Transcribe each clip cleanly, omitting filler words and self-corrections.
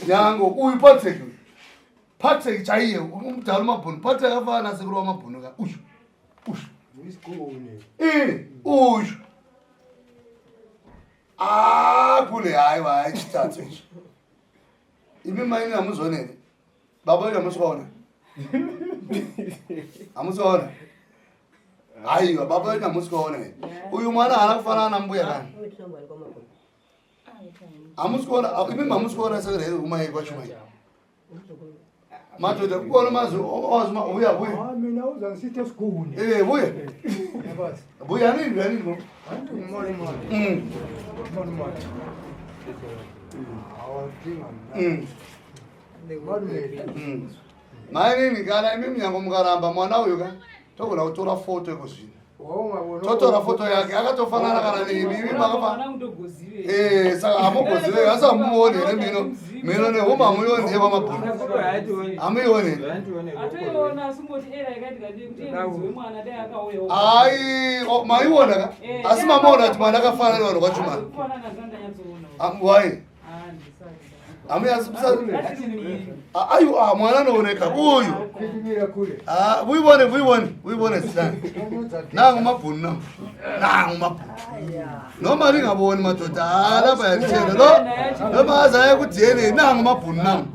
Nyango uyu Patrick. Patrick chaiye umudala uMabhunu. Patrick akafana nasekuru waMabhunu ka. Uyu. Uyu. Eh, uyu. Ah, kule hayi hayi chithathu ichi. Imi maini hamuzonene. Baba uyu hamusi kuona. Hamusi kuona. Aiwa baba uyu hamusi kuona. Uyu mwana haana kufanana nambuya kani. Hamusi kuona imi hamusi kuona saka here umai kwachumai. Madoda kuona mazwi owazuma uya buya. Ah, mina uza ngisithi esiguni. Eh buya. Buya nini nini bo. Anti ngimali mali. Mali mali. Awadinga mina. Malume. Mainini kana imi munyango mukaramba mwana uyu ka togona kutora foto iko zvino. Waungabona. Totora foto yake akatofanana kana nemi imi makafa. Mwana undogozive. Eh saka hamugozive asi hamuoni here mino mino nehuma hamuioni here pamabhunu. Hamuioni. Atoiona asingoti era yakati kati kuti iye mudzi wemwana dai akauyawo. Ai maiona ka asi mamaona kuti mwana akafanana nevanhu kwachumana. Kufanana zvandanyatsoona. Why? Ah, ndisati. Hamuyazi ayu ah mwana anooneka uyu. Kutumira kule. Ah uibone uibone uibone sisana. Nangu mabhunu nangu. Nangu mabhunu. Noma lingaboni madoda ah lapha yalitshela lo noma azaye ku DNA nangu mabhunu nangu.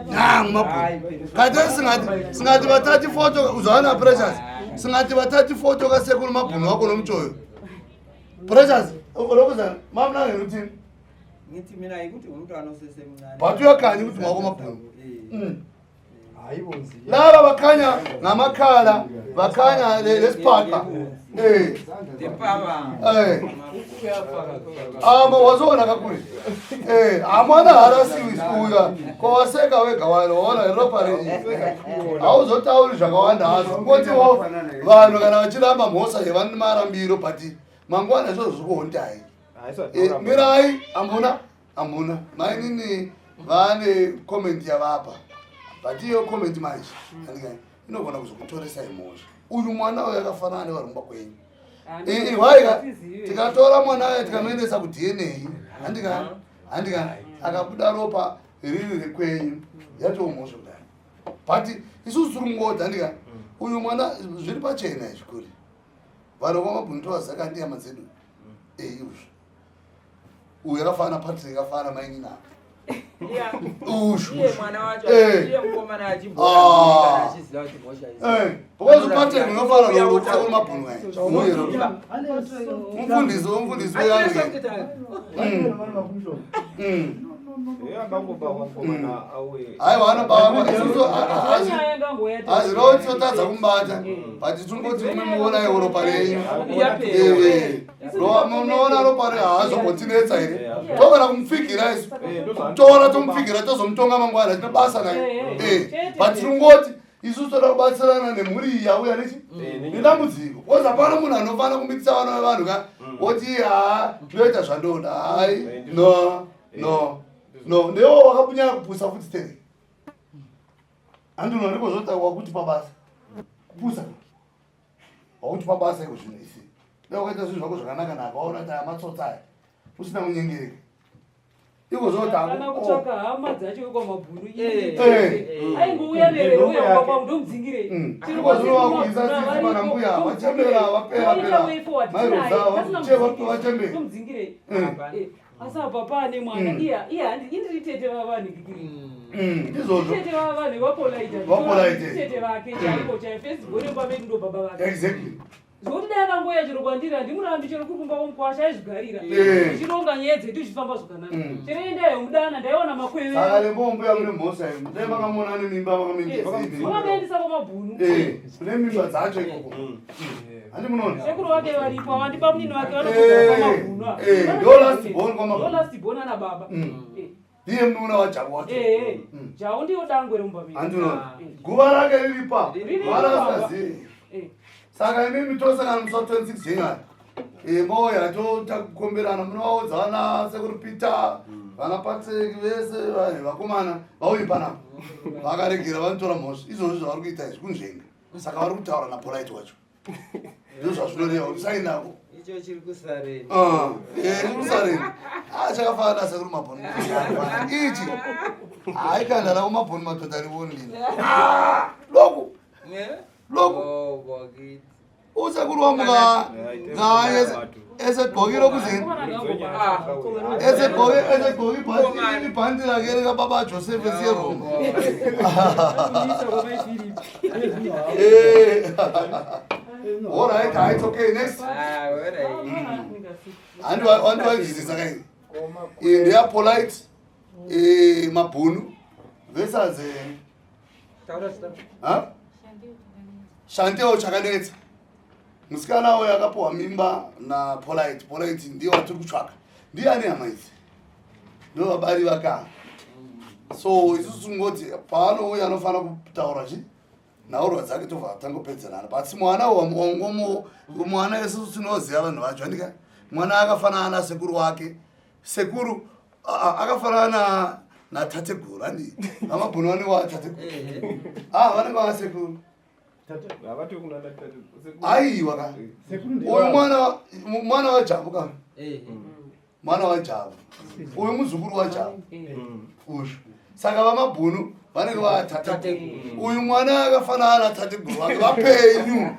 Nangu mabhunu. Kade singathi singathi bathatha ifoto uzwana Precious. Singathi bathatha ifoto kasekulu mabhunu wakho nomtshoyo. Precious lokuzana mamlangeni uthini? Ngithi mina yikuthi umntwana osesemncane. But uyakhanya ukuthi ngwakho mabhunu. Eh. Hayi bonzi. Laba bakhanya ngamakhala bakhanya lesiphaqa. Eh. Tempaba. Eh. Ama wazoona kakuri. Eh, amwana harasiwi uya. Kowaseka wega walo ona ropa renyu. Hauzotauri zvakawanda hazvo. Kungotiwo vanhu kana vachiramba mhosva yevanmarambiro but mangwana izvozvo zvikuhondai. Eh, mirai hamuna hamuna mainini vane comment yavapa but iyo comment manje andika inogona kuzokutoresai mhosva uyu mwana uyu akafanana nevarumba kwenyu ihwaika tikatora mwana uyu tikamuendesa kuDNA handika handika akabuda ropa riri rekwenyu yatoo mhosva kudai but isusu tiri kungodza handika uyu mwana zviri pachena izvi kuri vanhu vamabhunu tovazaka ndiyama dzedu izvi uyu akafanana Patrick akafanana mainini apa. Ushu. Iye mwana wacho Eh. iye mukomana achimbona Ah. achiziva kuti mhosva izi. Eh, because uPatrick unofana nokufa mabhunu aya. Uye umfundisi umfundisi uyange. Aiwa anobaba isusu hazvirova kuti totadza kumubata but tungoti muona iwo ropa renyu. Eh, munoona ropa renyu haazombotinetsa here togona kumupfigira isu tora tomupfigira tozomutonga mangwana tine basa naye. Eh, but tinongoti isusu toda kubatsirana nemhuri iyi yauya nechi nedambudziko because hapana munhu anofana kumitisa vana vevanhu ka woti ha ndinoita zvandoda hai no no no ndewo wakapunyanya kupusa futi tere handino ndiko zvotaurwa kuti pabasa kupusa wakuti pabasa iko zvinhu isi dai wakaita zvinhu zvako zvakanaka naka waona kuti aya matsotsi aya usina kunyengereka iko Kana kutsvaka hama dzacho kwamabhunu. Eh. Aingouya nerero uya kwakwa ndomudzingirei. Iko zvinovakuisa tsitsi pana mbuya vachembera vapera pera mairo vachembera. Ndomudzingirei. Eh. Asi apa pane mwana iya iya handi indiri tete vavanhu kikiri. Ndizvozvo. Tete vavanhu vapolite. Vapolite. Tete vake chaipo chai first born pavedu ndo baba vake. Exactly. Zvokuti dai akangoya chero kwandiri handimurambi chero kuri kumba kwomukwasha aizvigarira. Eh. Tichironga nyaya dzedu tichifamba zvakanaka. Chero endayo mudana ndaiona makweve. Saka lembo mbuya mune mhosva imi. Dai makamuona ane mimba makamuendesa imi. Vakaendesa kwamabhunu. Eh, kune mimba dzacho ikoko. Handi munoona? Sekuru vake varipo avandi bamunini vake vanogara Eh, kwamabhunu. ava. eh, ndo last born kwamabhunu. Ndo last born ana baba. Eh. Ndiye munoona waJabu wacho. Eh, eh. Jawu ndiyo dangwe remumba medu. Handi unoona? Guva rake riri pa. Riri Vara pa. vasingazivi. Eh. Saka imimi tosangana musi wa 26 January. Eh, moya totakukomberana munovaudza vana sekuru Peter, vana Patrick vese vanhu vakomana vauyi panapa. Vakaregera vanotora mhosva. Izvozvo zvavari kuita izvi kunzvenga. Saka vari kutaura naPolite wacho. Ndizvo zvazvinoreva kuti sainako. Icho chiri kusareni. Ah, eh, chiri kusareni. Ah, chakafanana sekuru mabhoni. Ichi. Hayi kana la umabhoni madoda rivoni lina. Ah, lokhu. Ne? Lokhu. Oh, bakithi. Usekuru wami ka ngaye esegqokile okuzini. Esegqoke esegqoke ibhanti ibhanti lakhe lika baba Joseph esiyeRoma. Eh. All right, ah, it's okay. Next. Ah, wena. Handi handi wayizwisisa kai. Eh, ndeya polite eh mabhunu versus eh Taura zita. ha? Shanteo chakanetsa. Musikana uyo akapuwa mimba na Polite. Polite ndiye watiri kutsvaka. Ndiye ane hama idzi. Ndo vabari vaka. So isusu tingoti paanouya anofanira kutaura chi nhaurwa dzake tobva tangopedzerana. But mwana wangomo mwana isusu tinoziva vanhu vacho handika. Mwana akafanana nasekuru wake. Sekuru akafanana natateguru handi. Vamabhunu vanenge vatateguru. Eh. Ah, vanenge vasekuru. Aiwa ka. Uyu mwana mwana waJabu ka. Eh. Mwana waJabu. Uyu muzukuru waJabu. Uyu. Saka vamabhunu vanenge vatateguru. Uyu mwana akafanana natateguru wake vapenyu.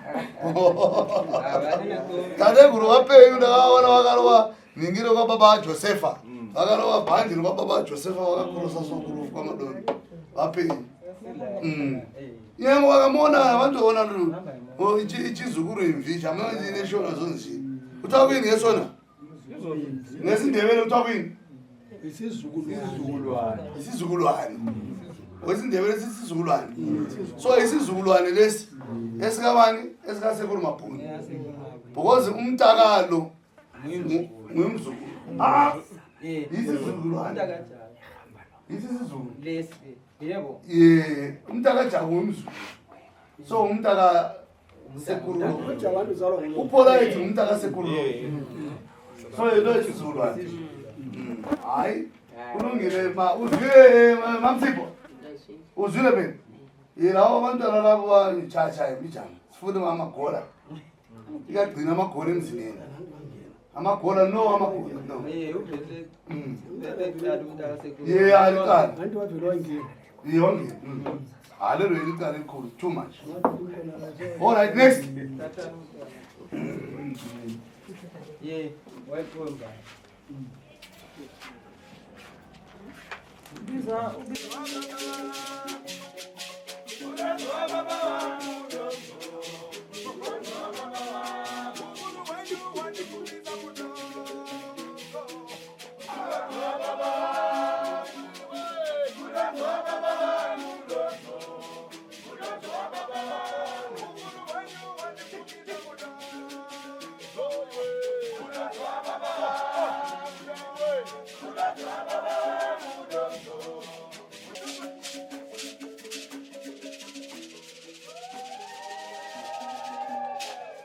Tateguru vapenyu ndakaona vakarova ningiro kwababa Josefa. Vakarova bhandi rwababa Josefa vakakurosa sokuru kwamadoni. Vapenyu. Nyange vakamuona vantoona ichizukuru imvi chamana neshona zonzi. Kuthiwa kuyini ngesona? NgesiNdebele kuthiwa kuyini? Isizukulwane. Isizukulwane. WesiNdebele sisizukulwane. So isizukulwane lesi esikabani esikasekuru Mabhunu. Because umntakalo ngumzukulu. Ah, Eh. isizukulwane. Umntakajabu. Isizulu. Lesi. Yebo. Yeah, umntakajabu ngumzukulu. So umntaka sekuru lo. uPolite ngumntaka sekuru lo. So yilo isizukulwane. Hayi, kulungile ma uzwile mamsipho. Uzwile phela. Yilabo abantwana labo bachacha imijana. Sifuna amagola. Ikagcina amagola emzini yena. Amagola no amagola no. Eh, uvele uvele kuqala umntakasekuru. Yeah, aliqala. Anti wavele wangena. Yonke. Hayi lelo ilicala elikhulu too much. All right, next. Thatha umntwana. Ye, wayikhomba. Biza Baba,